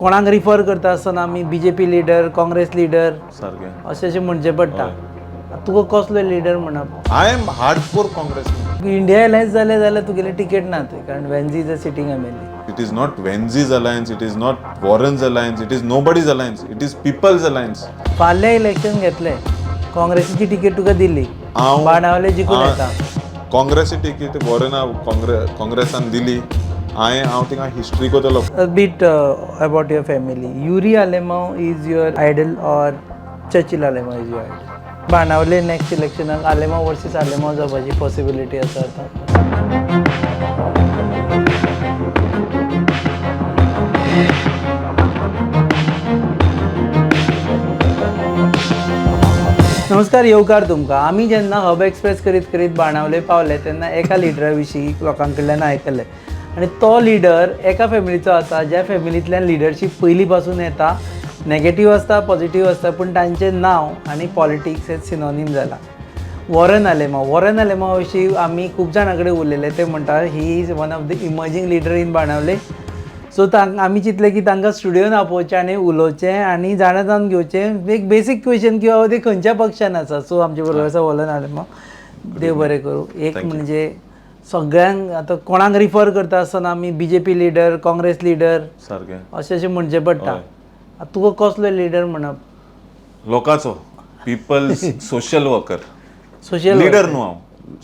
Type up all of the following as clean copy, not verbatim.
कोणाक रिफर करता आसतना आमी बीजेपी लिडर, काँग्रेस लिडर सारकें अशें अशें म्हणचें पडटा. तुका कसलो लिडर म्हणप? I am hardcore Congress. India Alliance जालें जाल्यार तुगेली टिकेट ना थंय, कारण Venzy is a sitting MLA. It is not Venzy's alliance, it is not Warren's alliance, it is nobody's alliance, it is people's alliance. फाल्यां election घेतलें, काँग्रेसीची ticket तुका दिली, हांव बाणावले जिखून येता. काँग्रेसी टिकेट वॉरना काँग्रेसान दिली, हांवें हांव थिंगा हिस्ट्री करतलो. A bit about your family. Yuri Alemao is your idol or Churchill Alemao is your idol? Benaulim next इलेक्शनाक आलेमाव वर्सीस आलेमाव जावपाची पॉसिबिलिटी आसा आतां. नमस्कार, येवकार तुमकां. आमी जेन्ना हब एक्सप्रेस करीत करीत बाणावले पावले तेन्ना एका लिडरा विशीं लोकां कडल्यान आयकलें आनी तो लिडर एका फॅमिलीचो आसा ज्या फॅमिलींतल्यान लिडरशीप पयलीं पासून येता. नॅगेटीव आसता, पॉझिटीव आसता, पूण तांचें नांव आनी पॉलिटिक्स हें सिनोनीम जालां. वॉरन आलेमाव. वॉरन आलेमाव विशीं आमी खूब जाणां कडेन उलयले, ते म्हणटा he is one of the emerging leader in Benaulim. So आमी चिंतलें की तांकां स्टुडियोन आपोवचें आनी उलोवचें आनी जाणा जावन घेवचें एक बेसीक क्वेश्चन की बाबा ते खंयच्या पक्षान आसा. सो आमचे बरोबर आसा वॉरन आलेमाव. देव बरें करूं. एक म्हणजे सगळ्यांक आतां कोणाक रिफर करता आसतना आमी बीजेपी लिडर, काँग्रेस लिडर सारकें अशें अशें म्हणचें पडटा. तुका कसलो लिडर म्हणप? लोकांचो, people's social worker. Social leader न्हू, हांव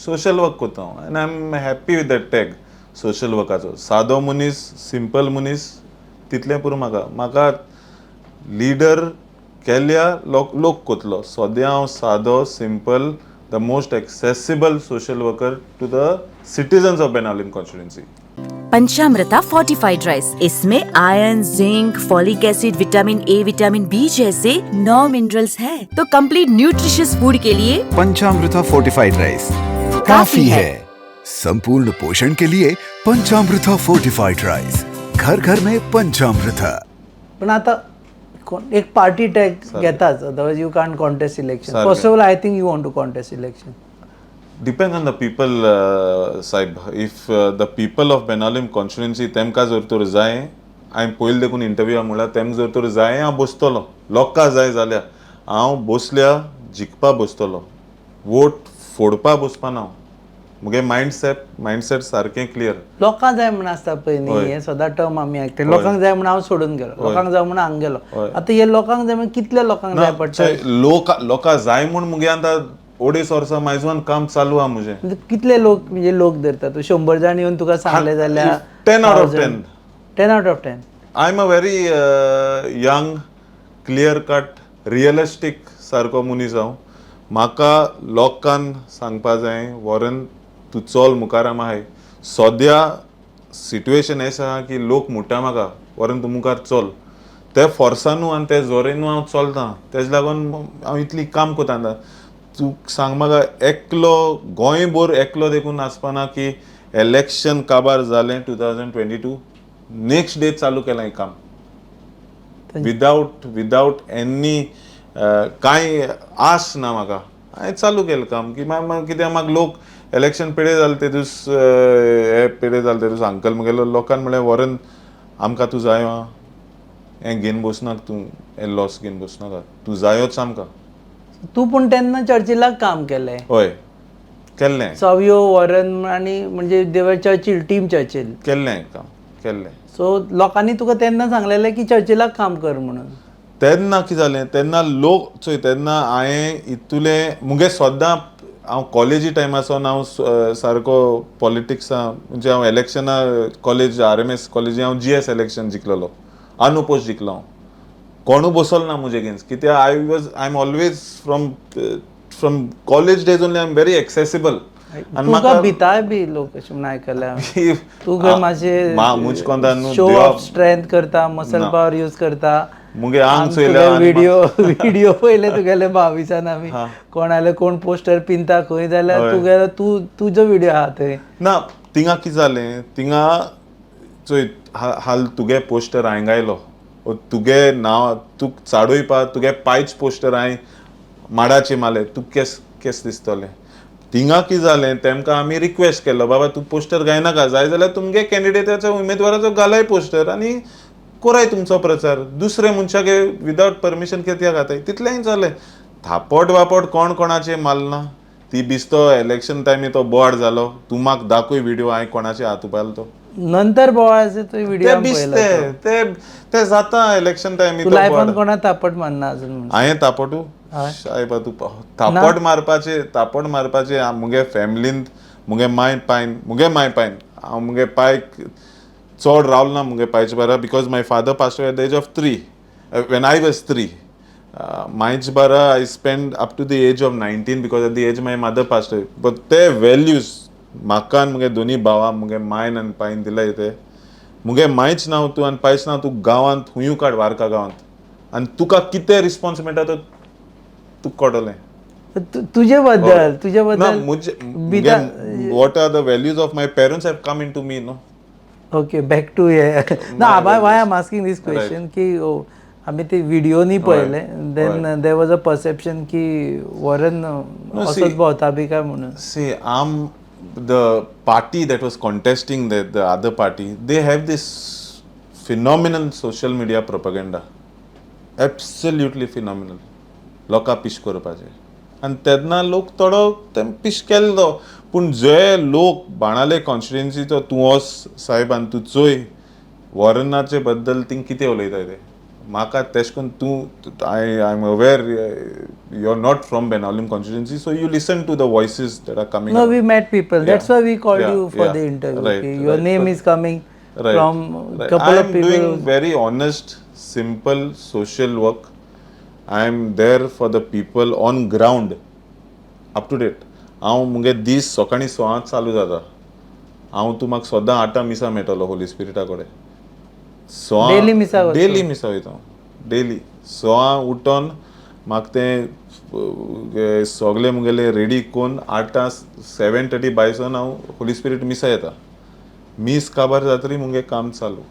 सोशल वर्क करता हांव आनी I am happy with that tag social वर्काचो. सादो मनीस, सिंपल मनीस, तितलें पुरो म्हाका. म्हाका लिडर केल्या लोक लोक कोतलो. सद्या हांव सादो, simple, the most accessible social worker to the citizens of Benaulim constituency. Panchamrita fortified rice, इसमें iron, zinc, folic acid, vitamin A, vitamin B जैसे 9 मिनरल्स हैं, तो कंप्लीट न्यूट्रिशियस फूड के लिए पंचामृता फोर्टिफाइड राइस काफी है. संपूर्ण पोषण के लिए पंचामृता fortified rice, घर घर में पंचामृता. पण आता एक पार्टी टॅग घेताच, otherwise you can't contest election. सारकें. First of all, I think you want to contest election. Depends on the people, Saib. If the people of Benaulim constituency तेमकां जर तर जाय, हांवें पयलीं देखून इंटरव्यूआ म्हणल्यार तेम जर तर जाय हांव बसतलो. लोकां जाय जाल्यार हांव बसल्या जिखपा बसतलो, वोट फोडपा बसपा ना हांव. मुगे मायंडसेट सारकें क्लियर. लोकांक जाय म्हण आसता पळय न्ही, हें सदां टर्म आमी आयकता, लोकांक जाय म्हण हांव सोडून गेलो, लोकांक जाय म्हण हांग गेलो. आतां हे लोकांक जाय म्हण कितल्या लोकांक जाय पडटा? लोक लोकां जाय म्हूण मुगे आतां अडेच वर्सां मायजवान काम चालू आहा म्हजें. म्हणजे कितले लोक, म्हणजे लोक धरता तूं 100 जाण येवन तुका सांगलें जाल्यार? 10 out of 10. 10 out of 10. I am a very young, clear cut, realistic सारको मनीस हांव. म्हाका लोकान सांगपा जाय, वॉरन तूं चल मुखार आहाय. सद्या सिट्युएशन अशें आहा की लोक म्हणटा म्हाका, वॉरन तूं मुखार चल. ते फोर्सानू आनी ते जोरेनू हांव चलता, तेज लागून हांव इतली काम करता आतां. तूं सांग म्हाका, एकलो गोंयभर एकलो देखून आसपाना की इलेक्शन काबार जालें 2022, नेक्स्ट डे चालू केलें हें काम विदावट एनी कांय आस ना म्हाका. हांवें चालू केलें काम की कित्याक म्हाका लोक इलेक्शन पेडे जाले ते दीस, हे पेडे जाले ते दीस अंकल म्हगेलो लोकान म्हणलें, वॉरन आमकां तूं जायो आं, हें घेवन बसनाका तूं, हें लॉस घेवन बसनाका तूं, जायोच आमकां. तूं पूण तेन्ना चर्चिलाक काम केलें. हय, केल्लें. सव्यो वॉरन आनी म्हणजे देवर चर्चिल, टीम चर्चिल. केल्लें, काम केल्लें. सो लोकांनी तुका तेन्ना सांगलेलें की चर्चिलाक काम कर म्हणून? तेन्ना कितें जालें, तेन्ना लोक चोय, तेन्ना हांवें इतुलें मुगे सद्दां हांव कॉलेजी टायमार सावन हांव सारको पॉलिटिक्सा, म्हणजे हांव इलेक्शना कॉलेज RMS कॉलेजी हांव GS election जिखलेलो, अनओपोज जिखलो हांव. कोणू बसलो ना म्हजे अगेन्स्ट, कित्याक I am always from college days only I am very accessible. आनी तुका भिताय बी लोक अशें म्हणून आयकलें हांवें. तूं खंय मातशें मुज कोंता न्हू शो ऑफ स्ट्रेंथ करता, मसल पावर यूज करता. मुगे आंग चोयल्या. व्हिडिओ पयले तुगेले बाविसान आमी, कोणाले कोण पोस्टर पिंता खंय जाल्यार तुगेलो तूं तुजो व्हिडिओ आहा थंय. ना, थिंगा कितें जालें, थिंगा चोय, हाल तुगे पोस्टर हांवें घायलो, तुगे नांव तूं चाडोयपा तुगे पायच पोस्टर हांवें माडाचे मारले, तूं केस केस दिसतलें. थिंगा कितें जालें, तेमकां आमी रिक्वेस्ट केलो, बाबा तूं पोस्टर घायनाका, जाय जाल्यार तुमगे कॅन्डिडेटाचो उमेदवाराचो घालाय पोस्टर आनी कोराय तुमचो प्रचार. दुसरे मनशाक विदावट परमिशन कित्याक घाताय? तितलेंय जालें. थापट वापट कोण कोणाचे मारना. ती बिस्तो इलेक्शन टायमी तो बोवाळ जालो. तूं म्हाका दाखय व्हिडिओ, हांवें कोणाचे हात उबारलो तो. नंतर बोवाळाचे तो व्हिडिओ ते आमी पळयला. बिस्ते ते ते जाता इलेक्शन टायमी. तू लायफान कोणा थापट मारना अजून म्हणून? हांवें तापटू सायबा तूं थापट मारपाचें, थापट मारपाचें. मुगे फॅमिलींत मुगे माय पायन, मुगे माय पायन, हांव मुगे पायक चड रावलो ना मुगे पायचे बारा, because my father passed at the age of 3 when I was 3. मायच बारा I spend up to the age of 19, because at the age my mother passed. But ते वेल्यूज म्हाका आनी मुगे दोनी भावां मुगे मायन आनी पायन दिले ते. मुगे मायच नांव तूं आनी पायच नांव तूं गांवांत हुंयू काड, वारका गांवांत, आनी तुका कितें रिस्पॉन्स मेळटा तो तुका कळटलें. तुजे बद्दल, तुजे ना बद्दल. मुझे बिदा what are the values of my parents have come into me, no. Okay, back to हे ना, why I am asking this question की ओ, आमी ते व्हिडिओनी पळयले, then there was a perception की वॉरन असोच भोंवता बी काय म्हणून. See, I'm the party that was contesting the other party, they have this phenomenal social media propaganda. Absolutely phenomenal. लोकां पिश करपाचें. आनी तेन्ना लोक थोडो तें पिश केल्लो. पूण जे लोक बाणाले कॉन्स्टिट्युएन्सीचो, तूं वच सायब आनी तूं चोय वॉरनाचे बद्दल थिंग कितें उलयताय ते. म्हाका तेश कोन्न तूं, I am aware you are not from Benaulim constituency, so you listen to the voices that are coming. No, we met people. That's why we called you for the interview. Your name is coming from couple I of am people. doing very honest, simple social work. I am there for the people on ground, up to date. हांव मुगे दीस सकाळीं सवांक चालू जाता. हांव तूं म्हाका सदां आठां मिसां मेळटलो होली स्पिरिटा कडेन. Daily मिसाक वता? डेली मिसा वयता हांव, डेली सवां उठोन म्हाका तें सगलें मुगेलें रेडी करून आठां 7:30 बायसून हांव होली स्पिरीट मिसा येता. मीस काबार जातरी मुगे काम चालू.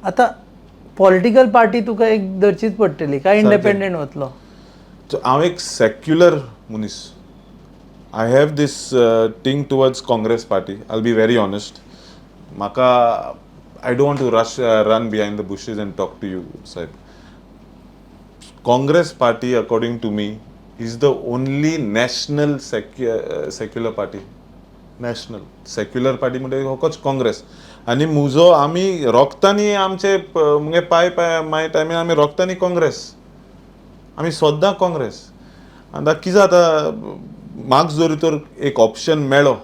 आता पॉलिटिकल पार्टी तुका एक धरचीच पडटली काय इंडिपेंडंट वतलो? हांव एक सेक्युलर मनीस. I have this thing towards Congress party. I be very honest. म्हाका I don't want to rush run behind the bushes and talk to you Saheb. Congress party, according to me, is the only national secular party. National secular party म्हणजे होकोच काँग्रेस. आनी मुजो आमी रोगतानी आमचे मुगे पाय पाय माय टायमी आमी रोगतानी काँग्रेस, आमी सद्दां काँग्रेस. आनी आतां कितें जाता, म्हाका जर तर एक ऑप्शन मेळ्ळो,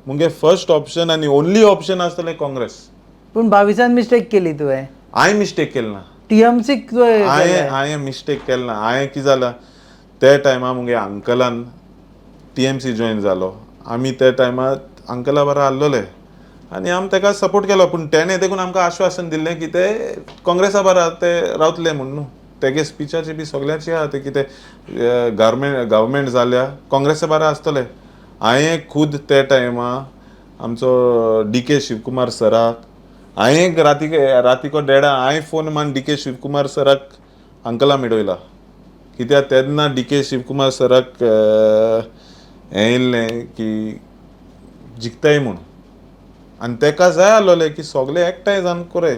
मुगे फर्स्ट ऑप्शन आनी ओन्ली ऑप्शन आसतलें काँग्रेस. पूण 22 मिस्टेक केली तुवें. हांवें मिस्टेक केली ना. टीएमसीक तुवें हांवें मिस्टेक केली ना. हांवें कितें जालां, त्या टायमार मुगे अंकलान टीएमसी जॉयन जालो. आमी त्या टायमार अंकला बारा आहलोले आनी आमी ताका सपोर्ट केलो. पूण तेणें देखून आमकां आश्वासन दिल्लें की ते काँग्रेसा बारा ते रावतले म्हूण न्हू. तेगे स्पिचाचे बी सगळ्याचे आहा ते कितें गव्हर्मेंट जाल्या काँग्रेसा बारा आसतले. हांवें खूद त्या टायमा आमचो डी के शिवकुमार सराक हांवें रातीको देडा हांवें फोन मान डी के शिवकुमार सराक अंकला मेळयला. कित्याक तेन्ना डी के शिवकुमार सराक हें येयल्लें की जिखताय म्हूण, आनी तेका जाय आसलोलें की सगळे एकठांय जावन कोरय.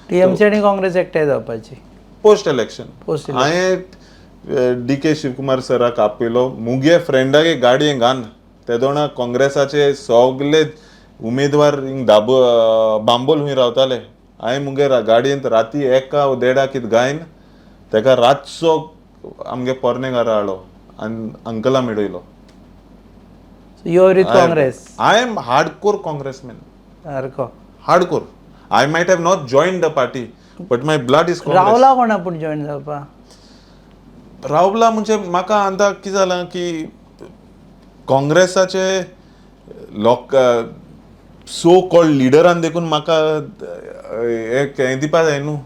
टीएमसी आनी काँग्रेस एकठांय जावपाची पोस्ट इलेक्शन. Post हांवें डी के शिवकुमार सराक आपयलो, मुगे फ्रेंडागे गाडयेन घान तेदोणा काँग्रेसाचे सगळे उमेदवार हिंग दाबो बांबोल खूंय रावताले. हांवें मुगे गाडयेंत राती एका वो देडाक कित गायन तेका रातचो आमगे पोरणे घरा हाडलो आनी अंकला मेळयलो. You are with Congress? I am hardcore Congressman. सारको. Hardcore. I might have not joined the party, but my blood is Congress. रावला कोणा पूण जॉयन जावपा? रावला म्हणजे म्हाका आतां कितें जालां की काँग्रेसाचे लोक सो कॉल्ड लिडरान देखून म्हाका हें दिवपा जाय न्हू.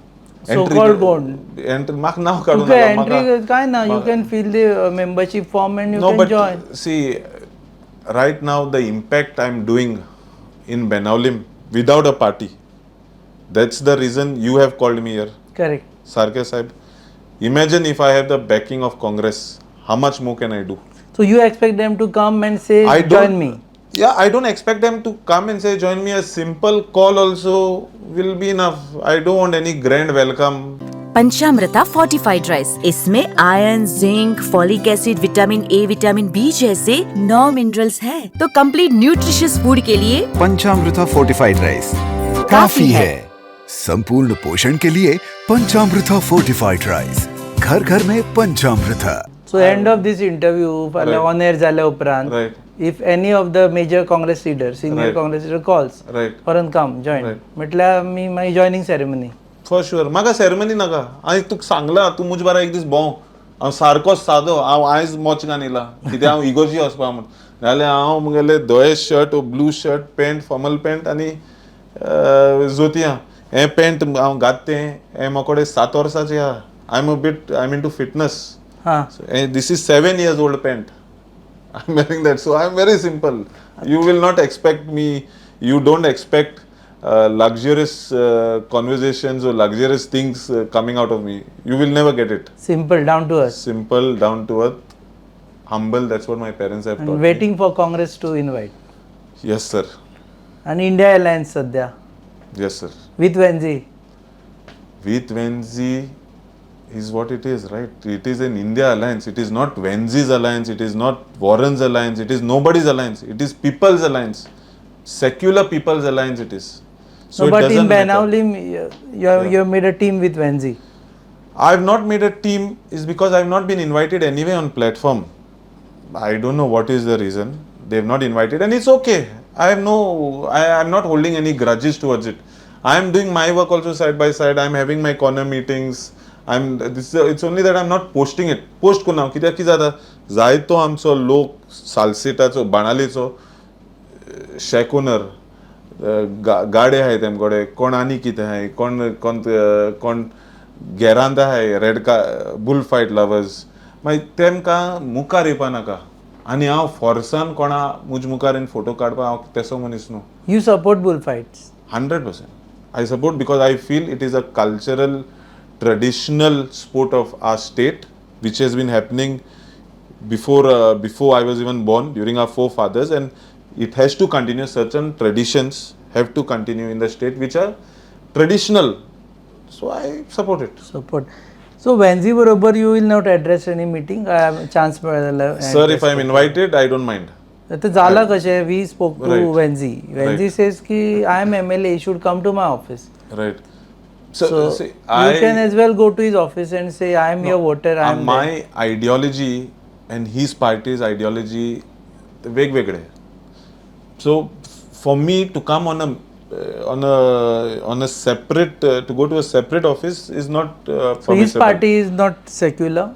So called कोण? एंट्री म्हाका नांव काडूं तुका नाका म्हाका. एंट्री काय ना, you can fill the membership form and you No, can but join. see, right now the impact I'm doing in Benaulim without a party, that's the reason you have called me here. Correct. Sarke Sahib, imagine if I have the backing of Congress, how much more can I do? So you expect them to come and say I don't, join me? Yeah, I don't expect them to come and say join me. A simple call also will be enough. I don't want any grand welcome. Panchamrita fortified rice, इसमें iron, zinc, folic acid, vitamin A, vitamin B जैसे 9 minerals है, तो complete nutritious food K लिए पंचामृता fortified rice काफी है। संपूर्ण पोषण K लिए पंचामृता fortified rice, घर घर में पंचामृता। So end of this interview फाल्यां ऑन एअर जाल्या उपरांत, if any of the major Congress leader, senior Congress leader calls, परत कम जॉयन म्हटल्यार मी मागीर जॉयनींग सेरेमनी? For sure. म्हाका सेरेमनी नाका. हांवें तुका सांगलां, तूं म्हजे बारा एक दीस भोंव. हांव सारको सादो. हांव आयज मोचकान येयला कित्याक हांव इगोर्जी वचपा म्हूण, नाजाल्यार हांव मुगेले धवे shirt, blue shirt, pant, formal pant आनी जोतयां. हें पॅन्ट हांव घात तें हें म्हाका कडेन 7 वर्सांचें आहा. I am a bit I am into fitness. This is 7 years old pant I am wearing that. So I am very simple. You will not expect me, you don't expect luxurious conversations or luxurious things coming out of me. You will never get it. Simple, down to earth. Simple, down to earth, humble. That's what my parents have taught me. Waiting for Congress to invite. Yes, sir. आणि India alliance सध्या? Yes, sir. With Venzy? With Venzi is what it is, right? It is an India alliance. It is not Venzi's alliance. It is not Warren's alliance. It is nobody's alliance. It is people's alliance. Secular people's alliance it is. So it but in doesn't matter. Benaulim you made a team with Venzy. I've not made a team is because I've not been invited anyway on platform. I don't know what is the reason. They've not invited, and it's okay. I have no, I am not holding any grudges towards it. I am doing my work also side by side. I'm having my corner meetings. I'm this. It's only that I'm not posting it. Post करना कित्याक कितें जाता, जायतो आमचो लोक सालसेटाचो, बाणालेचो shack owner, गाडे आहाय तेम कडेन, कोण आनी कितें आहाय, कोण कोण कोण गेरांत आहाय, रेड का बुल फायट लवर्स, मागीर तेमकां मुखार येवपा नाका आनी हांव फोर्सान कोणा म्हज मुखार येवन फोटो काडपा हांव तेसो मनीस न्हू. You support bull fights? 100% I support, because I feel it is a cultural, traditional sport of our state, which has been happening before I was even born, during our forefathers, and it has to continue. Certain traditions have to continue in the state which are traditional. So I support it. Support. So Venzy बरोबर you will not address any meeting, chance मेळ्ळो? Sir, if I am invited, I don't mind. ते झालं कशें, we spoke to Venzy. Venzy says की I am MLA, should come to my office. Right. So, So see, you can as well go to his office and say, I am your voter, I am my ideology and his party's ideology वेगवेगळे. So for me to come on a separate to go to a separate office is not So his party is not secular.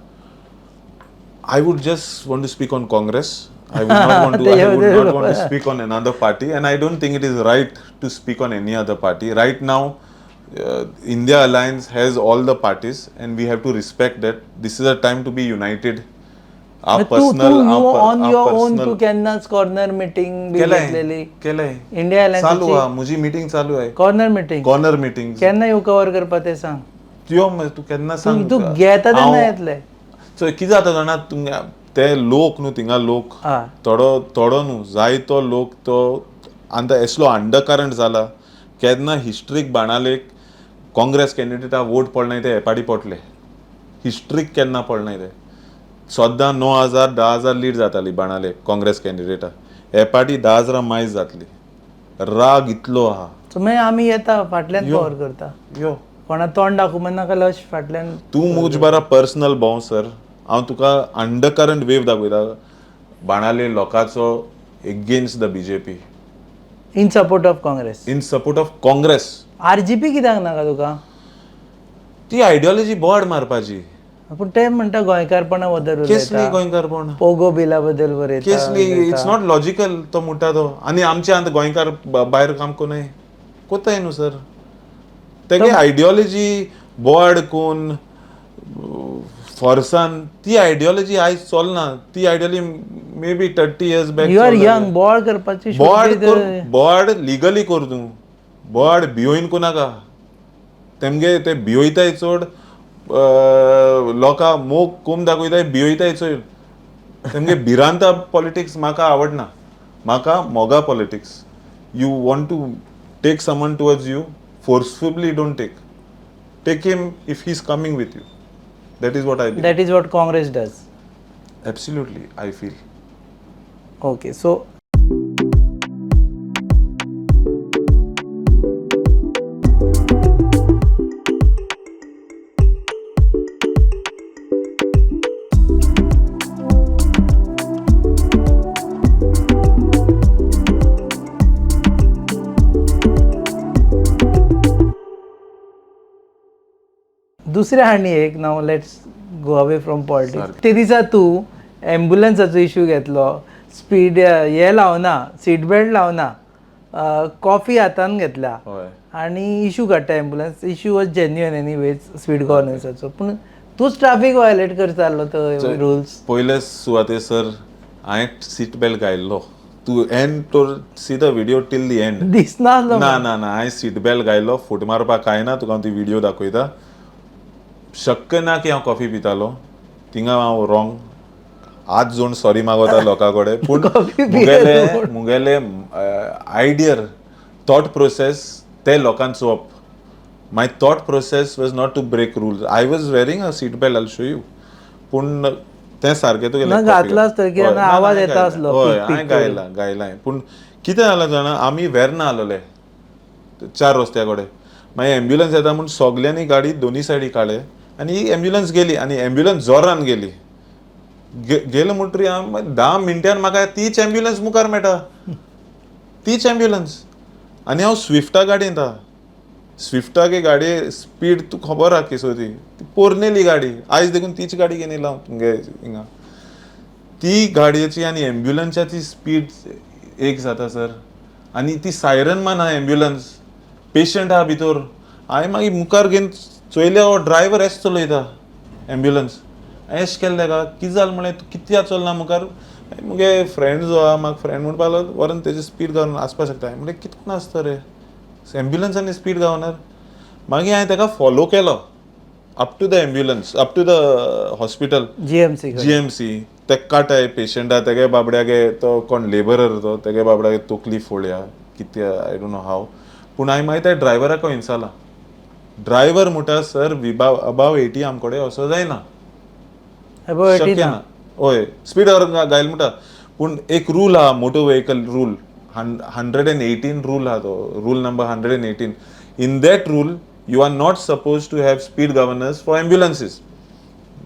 I would just want to speak on Congress. I would not want to. I would not want to speak on another party, and I don't think it is right to speak on any other party. Right now, India Alliance has all the parties, and we have to respect that. This is a time to be united. Our तू personal, तू our, on our your own personal. तू केन्नाच corner meeting बी केलंय घेतलेली? केलंय. India चालू अलायन्साची आहा म्हजी मिटींग चालू आहे. Corner meeting? Corner meeting. केन्ना येव कवर करपा तें सांग. यो मरे, तूं केन्ना सांग. तूं घेता तेन्ना येतले. सो कितें जाता जाणा, तुमगे ते लोक न्हू थिंगा लोक थोडो थोडो न्हू, जायतो लोक तो आतां असलो अंडर करंट जाला. केन्ना हिस्ट्रीक बाणालेक काँग्रेस कॅन्डिडेटा वोट पडनाय, ते हेपाटी पडले. हिस्ट्रीक केन्ना पडनाय ते. सद्दां 9000, 10,000 लीड जाताली बाणाले काँग्रेस कॅन्डिडेटा. हे पाटी 10,000 मायज जातली. राग इतलो आहा. सो मागीर आमी येता फाटल्यान कवर करता. यो. कोणा तोंड दाखोवंक नाका, लश फाटल्यान. तूं मुज बारा पर्सनल भोंव सर, हांव तुका अंडर करंट वेव दाखयता बाणाले लोकांचो against the BJP. In support of Congress? In support of Congress. RGP कित्याक नाका तुका? ती आयडियोलॉजी बोड मारपाची. पूण ते म्हणटा गोंयकारपणा बद्दल केसली उलयता, गोंयकारपण? पोगो बिला बद्दल बरयता. केसली? It's not logical तो म्हणटा तो. आनी आमचे आतां गोंयकार भायर काम कोनाय कोताय न्हू सर. तेगे आयडियोलॉजी बोड कोन फोर्सान ती आयडियोलॉजी आयज चलना. ती ideology maybe 30 years back. You are young, बोवाळ करपाची. बोड, बोड लिगली कर तूं, बोड भियोन कोनाका. तेमगे ते भियोयताय चड लोकां, मोग कोम दाखयताय, भियोयताय चड. तेमगे भिरांता पॉलिटिक्स म्हाका आवडना. म्हाका मोगा politics. You want to take someone towards you, forcefully don't take. Take him if he is coming with you. That is what I believe. That is what Congress does. Absolutely, I feel. Okay, so दुसरें आनी एक, now let's go away from politics. ते दिसा तूं एम्बुलन्साचो issue घेतलो, speed हे लावना, seat belt लावना, coffee हातान घेतल्या आनी इशू काडटा ambulance. Issue was genuine anyways speed गव्हर्नन्साचो, पूण तूंच ट्राफीक वायलेट करतालो तो रुल्स. पयले सुवातेर सर, हांवें सीट बेल्ट घायल्लो. तूं एंड तो see the video till the end. दिसनासलो. ना ना ना, हांवें सीट बेल्ट घायलो. फूट मारपाक कांय ना. तुका हांव ती व्हिडियो दाखयता. शक्य ना की हांव कॉफी पितालो. थिंगा हांव रॉंग. आज जोण सॉरी मागोता लोकां कडेन, पूण कॉफी. मुगेले आयडियर थॉट प्रोसेस ते लोकांक चोवप. My thought process was not to break rules. I was wearing a seat belt. I show you. पूण तें सारकें तुगेलें. ना, घातलं आसतलें कित्याक आवाज येता आसलो, हय. पीक हांवें पीक. गायला गायला. पूण कितें जालां जाणा, आमी वेर्ना आसलेले चार रस्त्या कडेन. मागीर एम्ब्युलन्स येता म्हूण सगल्यांनी गाडी दोनी सायडी काडले आनी ही एम्ब्युलन्स गेली आनी एम्ब्युलन्स जोरान गेली. गेलो म्हणटरी हांव 10 मिनटान म्हाका तीच एम्ब्युलन्स मुखार मेळटा, तीच एम्ब्युलन्स. आनी हांव स्विफ्टा गाडयेंत आहा. स्विफ्टागे गाडये स्पीड तूं खबर आहा केसो ती. ती पोरनेली गाडी, आयज देखून तीच गाडी घेवन येयला हांव तुमगे हिंगा. ती गाडयेची आनी एम्ब्युलन्साची स्पीड एक जाता सर. आनी ती सायरन मान आहा एम्ब्युलन्स, पेशंट आहा भितर. हांवें मागीर मुखार घेवन चोयलें, हो ड्रायवर एश चलयता एम्ब्युलन्स. एश केलें तेका, कितें जालें म्हणलें, तूं कित्याक चलना मुखार? मुगे फ्रेंड जो आहा, म्हाका फ्रेंड म्हणपाक लागलो, व्हरोन तेजी स्पीड गावना आसपाक शकता. हांवें म्हणलें, कितको आसता रे एम्ब्युलन्सानी स्पीड गावनार? मागीर हांवें तेका फॉलो केलो up to the ambulance, up to the hospital. GMC. GMC. तेका काटाय पेशंटा तेगे बाबड्यागे, तो कोण लेबरर तो, तेगे बाबड्यागे तकली फोडल्या कितें, I don't know how. पूण हांवें मागीर त्या ड्रायव्हराक विचारलां. ड्रायव्हर म्हणटा, सर, अबाव 80 आम कडेन असो जायना. अबाव 80? शक्य ना. हय, स्पीड घायल म्हणटा. पूण एक रूल आहा, motor vehicle rule 118 rule आहा तो, rule number 118. In that rule you are not suppose to have speed governors for ambulances.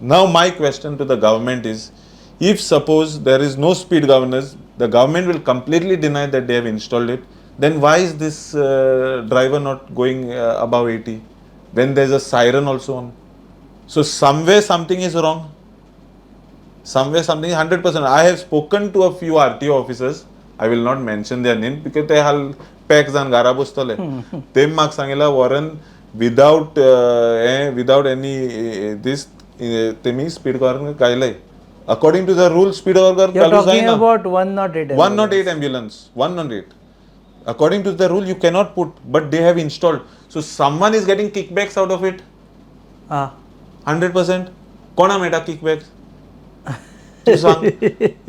Now my question to the government is, if suppose there is no speed governors, the government will completely deny that they have installed it, then why is this driver not going above 80 when there's a siren also on? So somewhere something is wrong. Somewhere something 100%. I have spoken to a few RTO officers. I will not mention their name because ते हाल pack जावन घरा बसतले. ते म्हाका सांगिला, वॉरन, without हें, विदाउट एनी दीस तेमी स्पीड गवर्नर घायले. According to the rule speed governor You are घालूं talking जायना. about 108. 108 ambulance, 108. According to the rule you cannot put, but they have installed. So someone is getting kickbacks out of it. 100%. कोणा मेळटा किकबॅक्स, तूं सांग.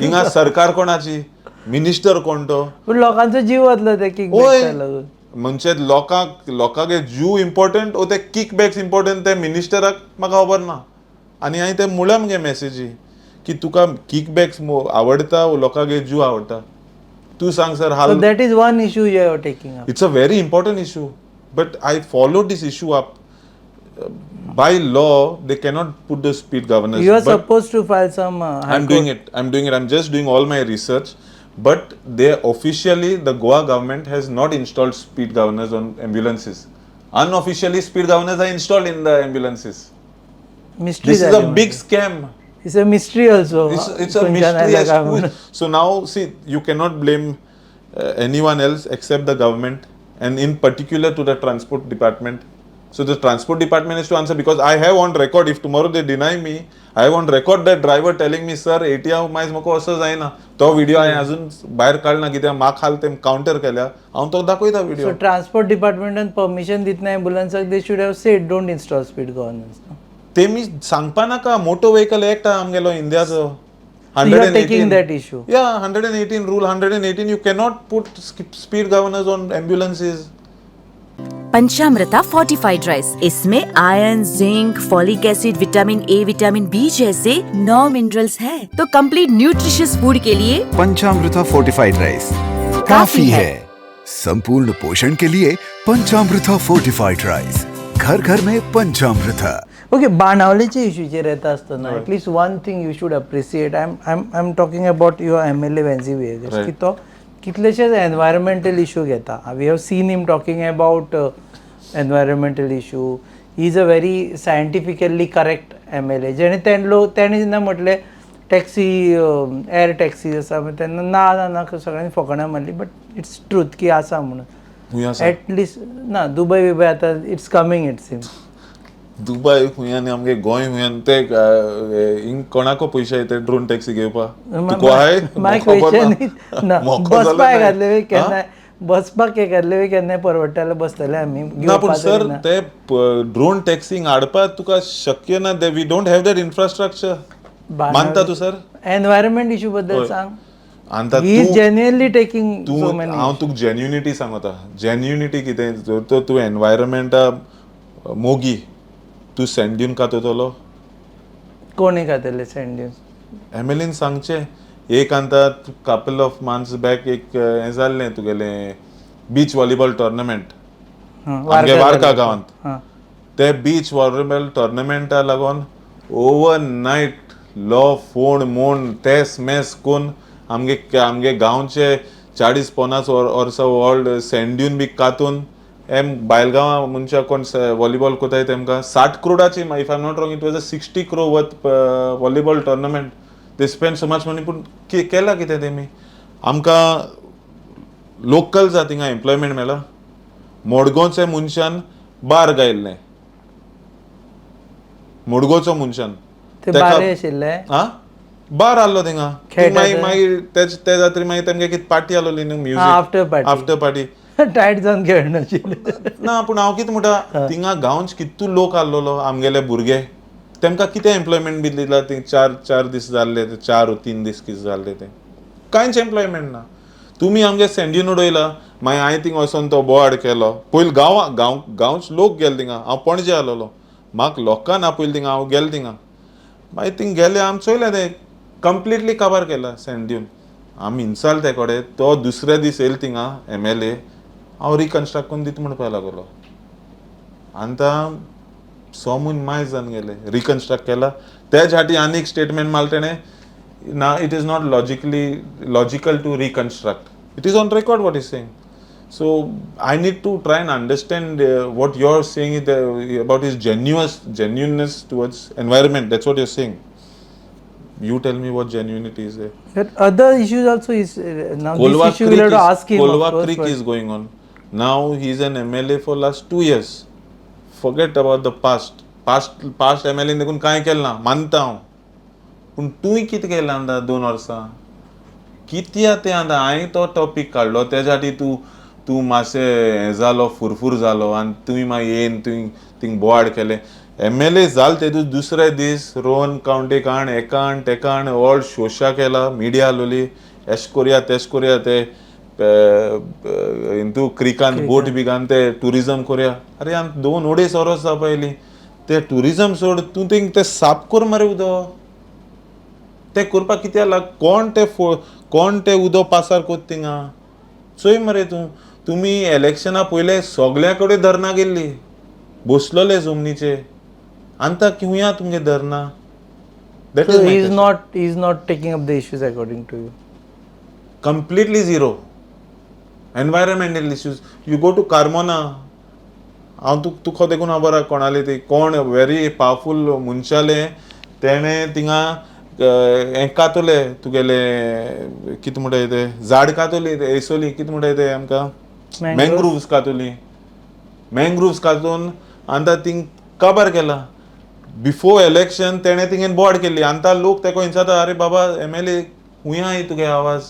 हिंगा सरकार कोणाची, मिनिस्टर कोण तो? पूण लोकांचो जीव वतलो ते किक लागून. म्हणजे लोकांक जीव इम्पॉर्टंट ओ ते किकबॅक्स इम्पॉर्टंट ते मिनिस्टराक, म्हाका खबर ना. आनी हांवें ते मुळ्या मगे मॅसेजी की तुका किकबॅक्स आवडटा ओ लोकांक जीव आवडटा? तूं सांग sir so हाल. That is one issue you are taking up. It's a very important issue, but I followed this issue up. By law, they cannot put the speed governors. You are but suppose to file some. I'm doing it. I'm doing it. I'm just doing all my research. But they officially, the Goa government has not installed speed governors on ambulances. Unofficially, speed governors are installed in the ambulances. Mystery. This is a big scam. It's a mystery also. It's a mystery as to. So now, see, you cannot blame anyone else except the government, and in particular to the transport department. So the transport department is to answer, because I have on record, if tomorrow they deny me, I have on record that driver telling me, sir, 80 मायज म्हाका असो जायना. तो video हांवें अजून भायर काडना, कित्याक म्हाका हाल ते कावंटर केल्या, हांव तो दाखयता व्हिडिओ. सो ट्रान्सपोर्ट डिपार्टमेंटान परमिशन दितना एम्बुलन्साक they should have said don't install speed governance. तेमी सांगपा नाका, मोटो व्हेकल एक्ट आमगेलो इंडियाचो. You are taking that issue. Yeah, 118 rule 118. You cannot put speed governors on ambulances. Panchamrita fortified rice, इसमें iron, zinc, folic acid, vitamin A, vitamin B जैसे 9 minerals है, तो complete nutritious food K लिए पंचामृता fortified rice काफी है। संपूर्ण पोषण K लिए पंचामृता fortified rice, घर घर में पंचामृता। ओके, बाणावलेच्या इश्यूचेर येता आसतना at least one thing you should appreciate, I am talking about your MLA Venzy Viegas, की तो कितलेशेच एनवायरमेंटल इशू घेता. We have seen him talking about environmental issue. He is a very scientifically correct MLA. जेणे तेणे लोक तेणे जेन्ना म्हटलें टॅक्सी, एअर टॅक्सी आसा, तेन्ना ना ना ना सगळ्यांनी फकाणां मारली, बट it's truth की आसा म्हणून. खंय आसा? एटलिस्ट ना दुबय बिबय आतां it's coming, it seems. Dubai खंय आनी आमगे गोंय खंय आनी ते हिंग कोणाको पयशे येते ड्रोन टॅक्सी घेवपा तुका हाय? माय खबर क्वेश्चन ना, बसपाक एखादले वेळ केन्नाय, बसपाक एखादले वेळ केन्नाय परवडटा बसतले आमी. ना, पूण सर, ते ड्रोन टॅक्सींग हाडपाक तुका शक्य ना. We don't have that infrastructure. मानता तूं सर? एनवायरमेंट इशू बद्दल सांग. आनी he is genuinely taking तूं सो मेनी. हांव तुका जेन्युनिटी सांगता. जेन्युनिटी कितें? जर तर तूं एनवायरमेंटा मोगी, तूं सँड ड्यून कातयतलो? कोणी खातले सँड ड्यून? एमएलएन सांगचें. एक आतां कपल ऑफ मंथ्स बॅक एक हें जाल्लें तुगेलें बीच वॉलीबॉल टोर्नामेंट आमगे वार्का गांवांत. ते बीच वॉलीबॉल टोर्नामेंटा लागून ओवर नायट लो फोण मोण तेस मेस कोन्न आमगे आमगे गांवचे 40-50 वर्सां ओल्ड सँड ड्यून बी कातून एम बायलगांवां मनशां कोण वॉलीबॉल कोताय तेमकां 60 क्रोडाची, if I am not wrong, it was a 60 crore worth volleyball tournament. They spend so much money, पूण केलां कितें तेमी? आमकां लोकल जा थिंगा एम्प्लॉयमेंट मेळ्ळा? मडगांवच्या मनशान बार गायल्लें, मडगांवचो मनशान. ते बारे आशिल्ले. हा, बार आहलो थिंगा. खेळटा मागीर ते? मागीर ते जात्री मागीर तेमगे कितें पार्टी आहलोली न्हू, music. After party. After party. Tight जावन खेळनाशिल्ले. ना, पूण हांव कितें म्हणटा, थिंगा गांवच कितू लोक आहलोलो, आमगेले भुरगे, तेमकां कितें एम्प्लॉयमेंट बी दिला? ती चार चार दीस जाल्ले ते, 4 3 दीस कितें जाल्ले ते, कांयच एम्प्लॉयमेंट ना. तुमी आमगे सँड ड्यून उडयला. मागीर हांवें थिंग वचोन तो बोवाळ केलो. पयलीं गांवा गांव गांवच लोक गेले थिंगा. हांव पणजे आहलोलो, म्हाका लोकांक आपयलें थिंगा, हांव गेलो थिंगा. मागीर थिंग गेले आमी, चोयलें तें कंप्लिटली काबार केला सँड ड्यून. आमी इन्साल ते कडेन. तो दुसऱ्या दीस येयलो थिंगा एमएलए, हांव रिकन्स्ट्रक्ट करून दिता म्हणपाक लागलो. आतां 6 म्हयने मायज जावन गेले, रिकन्स्ट्रक्ट केला? तेज फाटी आनीक स्टेटमेंट मारलें तेणें, ना, it is not logical to reconstruct. It is on record what is saying. So I need to try and understand what you are saying about his genuineness towards environment. That's what you're saying. You tell me what genuinity is there. But other issues also is now Kolwa this issue Creek we'll have to is, ask him, of Kolwa course, Creek but- is going on. Now he is an MLA for last 2 years. Forget about the past. Past MLA देखून कांय केलें ना, मानता हांव, पूण तूंय कितें केलां आतां 2 वर्सां? कित्या तें आतां हांवें तो टॉपीक काडलो, तेज्या खातीर तूं तूं मातशें हें जालो, फुरफूर जालो आनी तुवें मागीर येयन तुवें थिंग बोवाळ केलें. एमएलए जाल ते दुसरे दीस रोहन काउंटेक हाण, हेका हाण, तेका हाण, व्हड शोशा केला. मिडिया आलोली, एश कोरया, तेश कोरया, ते हितू क्रिकान बोट बी घालून ते ट्युरिजम कोरया. अरे, आनी 2-2.5 वरोस जावपा येयलीं, ते ट्युरिजम सोड, तूं थिंग ते साफ कर मरे उदक. ते करपाक कित्याक लाग कोण ते कोण ते उदक पासार कोत थिंगा चोय मरे तूं. तुमी इलेक्शना पयले सगल्या कडेन धरणां गेल्ली, बसलोले जमनीचे, आतां किंया तुमगे धरणां? That So is he is not taking up the issues according to you. Completely zero environmental issues. You go to Carmona, हांव तुका देखून खबर आहा कोणाले ती कोण व्हेरी पावरफूल मनशाले तेणें थिंगा हें कातोले तुगेले कितें म्हणटाय ते झाड कातोली ते एसोली कितें म्हणटाय ते आमकां मँग्रुव्स कातोली. मँग्रुव्स कातून आतां थिंग काबार केला. बिफोर इलेक्शन तेणें थिंगेन बोर्ड केल्ली. आतां लोक तेका विचारता, अरे बाबा एमएलए खूंय आहा तुगे आवाज,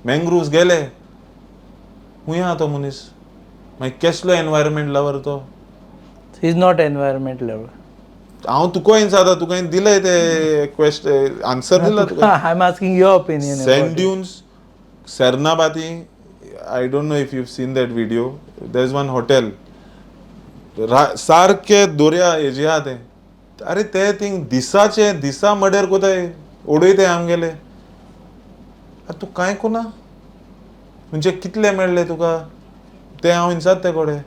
मँग्रुव्स गेले, खूंय आहा तो मनीस? मागीर केसलो एनवायरमेंट लवर तो? He is not environment lover. हांव तुका विचारता, तुका दिलें ते क्वेश्च आन्सर दिला तुका. I am asking your opinion. Sand dunes, Sernabatim, I don't know if you've seen that video. There's one hotel. सारके दर्या हेजे आहा तें. अरे ते थिंग दिसाचे दिसा मर्डर कोताय, उडयताय आमगेले. आतां तूं कांय कोना म्हणजे कितले मेळ्ळे तुका ते हांव विचारता ते कडेन.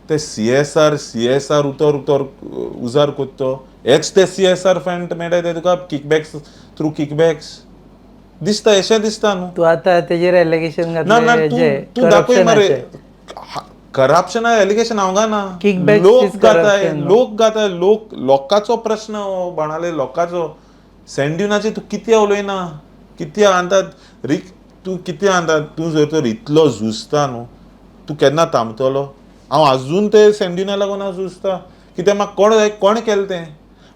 ते सीएसआर उतर उतर उजार कोत्तो हेच ते सीएसआर फंड मेळटा ते तुका किकबॅक्स, थ्रू किकबॅक्स दिसता, अशें दिसता न्हू. तू आता तेजेर एलिगेशन ना ना घातले तूं जे तूं दाखय मरे. करप्शनाचे. करप्शना एलिगेशन हांव घालना. Kickbacks लोक is घाताय, corruption, no? लोक घाताय, लोक लोकांचो प्रश्न हो बाणाले लोकांचो. सँड्युनाचे तूं कित्याक उलयना, कित्याक आतां रिक तूं कित्याक आतां तूं जर तर इतलो झुजता न्हू, तूं केन्ना थांबतलो? हांव आजून ते सँड्युना लागून हांव झुजता, कित्याक म्हाका कोण जाय कोण केलें तें.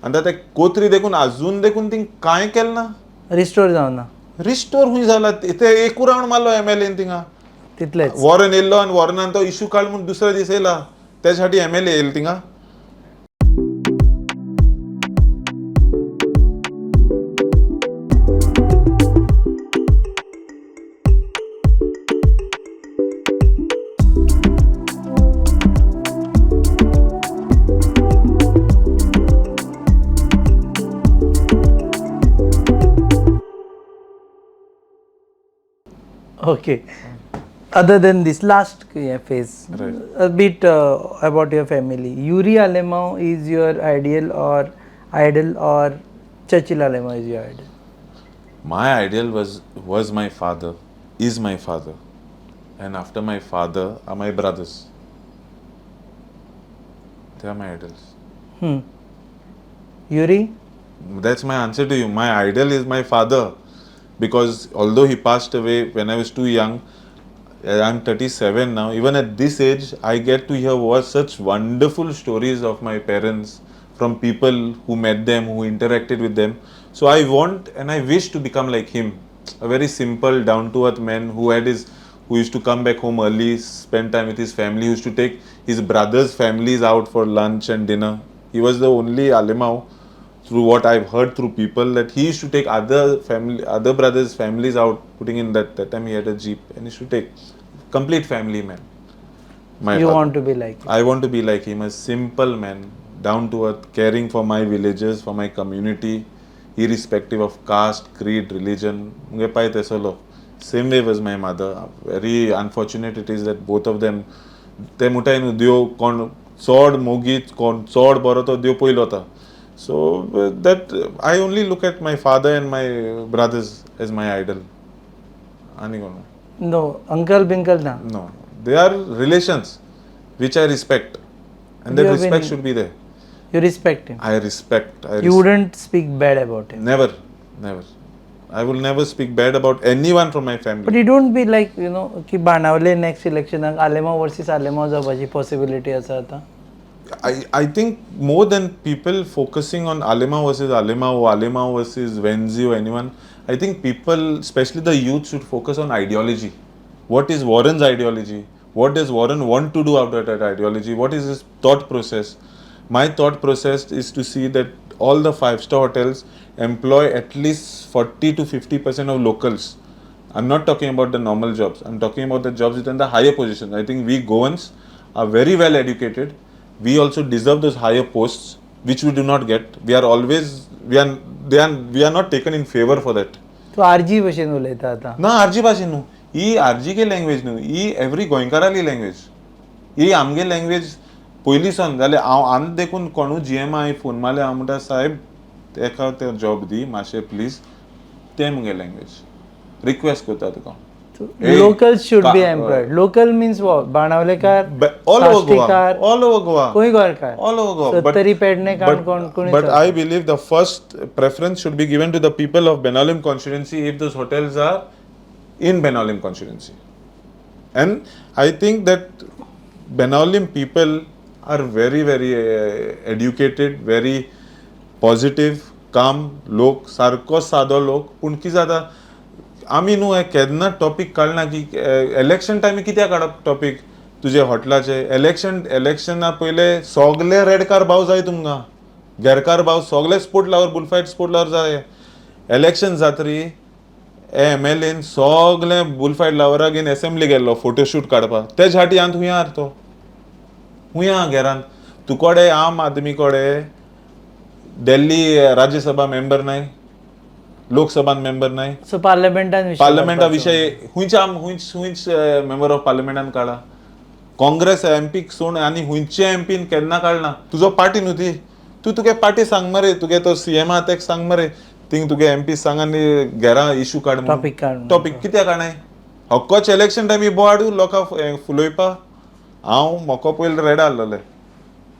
आनी आतां ते कोत्री देखून आजून देखून थिंग कांय केलें ना, रिस्टोर जावना. रिस्टोर खूंय जाला ते? एकू रावंड मारलो एमएलएन थिंगा, तितलेच. वॉरन येयल्लो आनी वॉरनान तो इशू काड म्हूण दुसऱ्या दीस येयला, तेज्या साठी एमएलए येयले थिंगा. Okay, other than this last phase, a bit about your family. Yuri Alemao is your ideal or idol, or Churchill Alemao is your idol? My ideal was my father, is my father, and after my father are my brothers. They are my idols. Yuri? That's my answer to you. My idol is my father, because although he passed away when I was too young, I'm 37 now. Even at this age, I get to hear what such wonderful stories of my parents from people who met them, who interacted with them. So I want and I wish to become like him, a very simple, down-to-earth man who used to come back home early, spend time with his family, who used to take his brothers' families out for lunch and dinner. He was the only Alemao, through what I've heard through people, that he used to take other brothers' families out, putting in that time he had a jeep, and he used to take complete family man. My You father. want to be like him. I want to be like him, a simple man, down to earth, caring for my villagers, for my community, irrespective of caste, creed, religion. Munge pai tesolo. Same way was my mother. Very unfortunate it is that both of them, te mutai nu dio kon chod mogi kon chod boro to dio poilo ta. So that I only look at my father and my brothers as my idol. Ani kono. No, uncle binkle na. No, they are relations which I respect, and that respect should be there. You respect him. I respect. You wouldn't speak bad about him. Never, never. I will never speak bad about anyone from my family. But you don't be like, you know, ki Banavale next election Alemao versus Alemao जावपाची possibility आसा आता. I think more than people focusing on Alemao versus Alemao or Alemao versus Venzi or anyone, I think people, especially the youth, should focus on ideology. What is Warren's ideology? What does Warren want to do out of that ideology? What is his thought process? My thought process is to see that all the 5-star hotels employ at least 40 to 50% of locals. I'm not talking about the normal jobs. I'm talking about the jobs within the higher positions. I think we Goans are very well educated. We also deserve those higher posts, which we do not get. We are they are we are not taken in favour for that. तूं RG भशेन उलयता आतां. ना, RG भाशेन न्हू, ही RG language न्हू, ही every गोंयकाराली language. ही आमगे language पयलीं सावन जाल्यार हांव आनी देखून कोणूय जीएमाय फोन मारले, हांव म्हणटा, साहेब, तेका ते जॉब दी मातशें प्लीज. ते मुगे लँग्वेज रिक्वेस्ट करता तुका. Local should be employed. Local means what? बाणावलेकार, all over Goa. Kashtikar, all over Goa. खंय गोंयकार. All over Goa. Sattari, Pedne, Canacona कोणी. But I believe the first preference should be given to the people of Benaulim constituency if those hotels are in Benaulim constituency. And I think that Benaulim people are very, very educated, very positive, calm लोक, सारको सादो लोक. पूण कितें जाता, आमी न्हू हे केन्ना टॉपीक काडना की इलेक्शन टायमी कित्याक काडप टॉपीक तुजे हॉटलाचे. इलेक्शना पयले सगले रेडकार भाव जाय तुमकां, गेरकार भाव, सगले sport lover, bullfight sport lover जाय. इलेक्शन जातरी एमएलएन सगले बुलफायट लवराक घेवन एसेंब्ली गेल्लो फोटोशूट काडपाक. तेज हाटी आनी हुंय आहा तो, हुंय आहा घेरान तुकोडे आम आदमी कोडे दिल्ली राज्यसभा मेंबर नाय, लोकसभान मेंबर नाय. सो पार्लमेंटान विशय पार्लमेंटा काडपाचो. विशय हुंयच आम हुंयच हुंयच मेंबर ऑफ पार्लमेंटान काडा. काँग्रेस एमपीक सोड आनी हुंयचे एमपीन केन्ना काडना. तुजो पार्टी न्हू ती, तूं तुगे पार्टी सांग मरे, तुगे तो सीएम आहा तेका सांग मरे, थिंग तुगे एमपी सांग आनी घेरा इशू काड. Topic काड म्हणून. टॉपीक कित्याक काडनाय? हक्कोच इलेक्शन टायमी बोवाडू लोकांक फुलोयपा. हांव म्हाका पयलीं red आहलोले.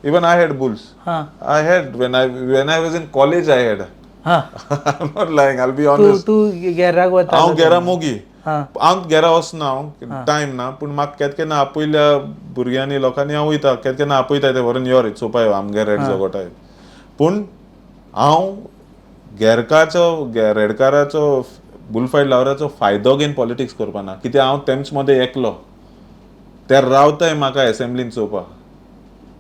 Even I had bulls. I had when I was in college, I had. I not lying, I'll be तूं honest. तूं गेराक वता? हांव गेरा मोगी. हांव गेरा वचना, हांव टायम ना, पूण म्हाका केन्ना केन्ना आपयल्या भुरग्यांनी, लोकांनी, हांव वयता. केन्ना केन्ना आपयता ते, व्हरून यो रे चोवपा यो, आमगे रेड जगोटाय. पूण हांव गेरकाचो, रेडकाराचो, बुलफायट लवराचो फायदो घेवन पॉलिटिक्स करपा ना, कित्याक हांव तेमच मदें एकलो. ते रावताय म्हाका एसेंब्लीन चोवपा,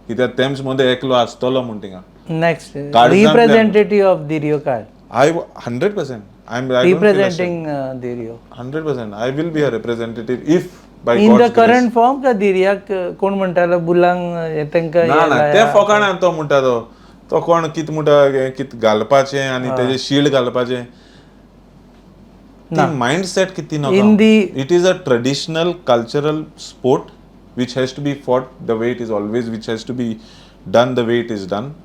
कित्याक तेमच मदें एकलो आसतलो म्हूण थिंगा. नेक्स्ट काळजांतल्यान. रिप्रेझेंटेटिव्ह ऑफ दिरियोकार. I 100%, I am representing Dhirio. 100%. I will be a representative if by in the current form का दिरियाक कोण म्हणटालो बुलांक हे तांकां ना ना, ते फोकाणा. तो म्हणटा तो तो कोण कित म्हणटा, हें कित घालपाचें आनी तेजे शिल्ड घालपाचें, मायंड सेट कितें. In the- It is a traditional cultural sport which has to be fought the way it is always, which has to be done the way it is done.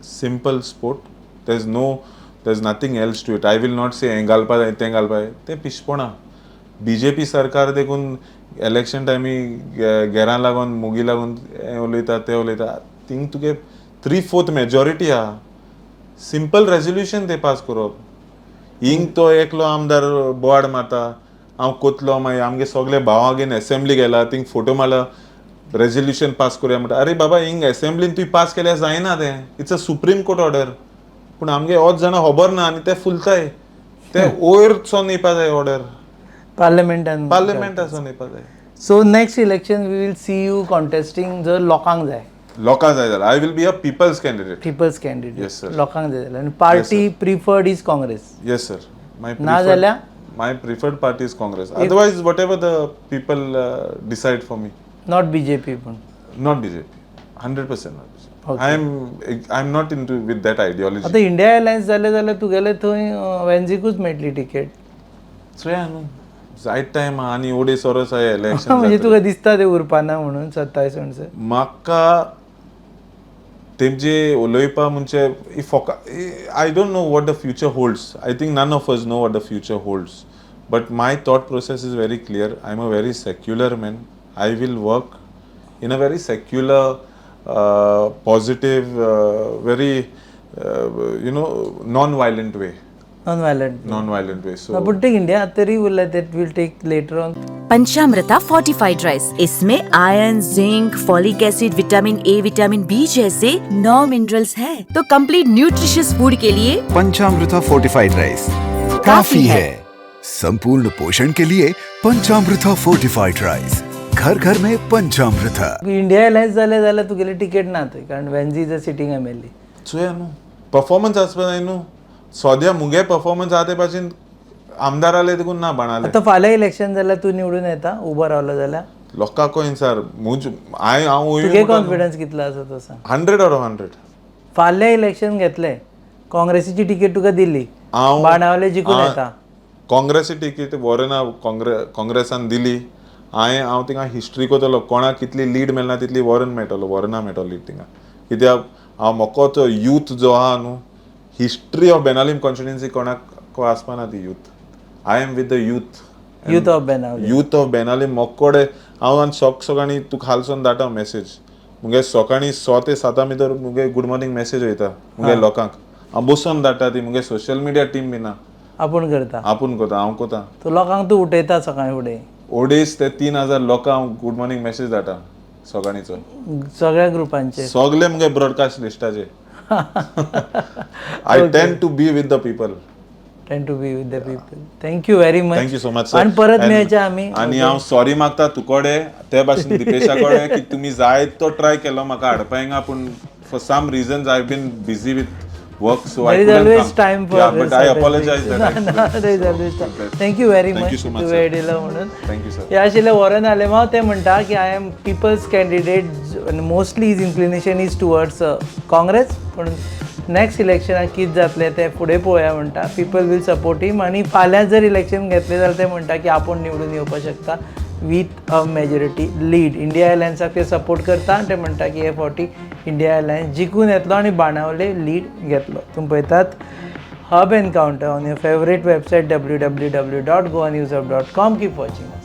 Simple sport. There's nothing else to it. I will not say हें घालपा जाय, तें घालपा जाय, तें पिशपणां. BJP सरकार देखून election टायमी गेरां लागून, मोगी लागून हें उलयता, तें उलयता. थिंग तुगे थ्री फोर्थ मेजॉरिटी आहा. सिंपल रेजोल्युशन ते पास करप. हिंग तो एकलो आमदार बोवाड मारता, हांव कोतलो, मागीर आमगे सगळे भावां घेवन एसेंब्ली गेला, थिंग फोटो मारला, रेजोल्युशन पास करुया म्हणटा. अरे बाबा, हिंग एसेंब्लीन तुवें पास केल्यार जायना तें. It's a Supreme Court order. पूण आमगे होच जाणां खबर ना आनी ते फुलताय. ते वयर सोन येवपा जाय ऑर्डर. पार्लमेंटान. पार्लमेंटासून येवपा जाय. So next election we will see you contesting जर लोकांक जाय. लोकांक जाय जाल्यार I will be a people's candidate. People's candidate. Yes, sir. लोकांक जाय जाल्यार आनी party preferred is Congress. Yes sir, my ना जाल्यार? My preferred party is Congress. Otherwise, whatever the people decide for me. Not BJP पूण. Not BJP. 100% not BJP. I am not into with that ideology. आतां India alliance जालें जाल्यार तुगेलें थंय वेन्झीकूच मेळटली ticket. चोया न्हू, जायत टायम आहा आनी ओडेस वरोस आहा इलेक्शन. म्हणजे तुका दिसता ते उरपाना म्हणून 27 म्हणसर? म्हाका तेमचे उलोवपा म्हणजे फोका, I don't know what the future holds. I think none of us know what the future holds, but my thought process is very clear. I am a very secular man. I will work in a very secular, positive, very non violent way. Non violent. Non violent way. So पूण ते India तरी उरला, that will take later on. Panchamrita fortified rice, इसमें iron, zinc, folic acid, vitamin A, vitamin B जैसे 9 minerals है, तो complete nutritious food K लिए पंचामृता fortified rice काफी है. संपूर्ण पोषण के लिए पंचामृता फोर्टिफाइड राइस. घर घर में पंचामृता. इंडिया अलायन्स जालें जाल्यार तुगेली टिकेट ना थंय, कारण Venzy is a sitting MLA. चोया न्हू, परफॉर्मन्स आसपा जाय न्हू. सद्या मुगे परफॉर्मन्स आहा ते भाशेन आमदाराले देखून ना बाणाले. आतां फाल्यां इलेक्शन जाल्यार तूं निवडून येता उबो रावलो जाल्यार? लोकांक कोइन सर मुज हांवें हांव तुगे कॉन्फिडन्स कितलो आसा तो सांग. 100 out of 100. फाल्यां इलेक्शन घेतलें, काँग्रेसीची तिकेट तुका दिली, हांव बाणावले जिखून येता. काँग्रेसी तिकीट वॉरना काँग्रेसान दिली. हांवें हांव थिंगा हिस्ट्री करतलो, कोणाक कितली लीड मेळना तितली वॉरन मेळटलो, वॉरना मेळटलो लीड थिंगा. कित्याक हांव मोकोच यूथ जो आहा न्हू, हिस्ट्री ऑफ बेनालीम कॉन्स्टिट्युएन्सी कोणाक आसपाना ती youth. I am with the youth. Youth of Benaulim. Youth of Benaulim मोकोडे हांव आनी सक सकाळीं तुका खालसून धाडटा मॅसेज. मुगे सकाळीं 6 ते 7 भितर मुगे गूड मॉर्निंग मॅसेज वयता मुगे लोकांक. हांव बसून धाडटा ती, मुगे सोशल मिडिया टीम बी ना. आपूण करता? आपूण करता, हांव करता. तूं लोकांक तूं उठयता सकाळीं फुडें? 2.5 ते 3 हजार लोकांक हांव गूड मॉर्निंग मॅसेज धाडटा सकाळींचो. सगळ्या ग्रुपांचेर? सगळे मुगे broadcast लिस्टाचे. I tend to be with the people. Tend to be with the people. Thank you very much. Thank you so much, sir. आणि परत मेळचे आमी. आनी हांव सॉरी मागता तुकोडे, ते भाशेन दिपेशा कडेन, की तुमी जाय तो ट्राय केलो म्हाका हाडपा हिंगा, पूण for some reasons I been busy with work, so I There is always time for but I certain apologise. things. No, no, there is always time. Thank you very Thank much. you so much, तूं sir. वेळ दिलो म्हणून. Thank you, sir. हे आशिल्ले Warren Alemao. ते म्हणटा की I am people's candidate आनी mostly his inclination is towards Congress, पूण नेक्स्ट इलेक्शनाक कितें जातलें तें फुडें पळोवया म्हणटा. People will support him आनी फाल्यां जर इलेक्शन घेतलें जाल्यार ते म्हणटा की आपूण निवडून येवपाक शकता with a majority lead. India अलायन्साक ते सपोर्ट करता आनी ते म्हणटा की हे फावटी इंडिया अलायन्स जिखून येतलो आनी बाणावले लीड घेतलो. तुमी पळयतात Hub Encounter on your favorite website www.goanewshub.com. Keep watching us.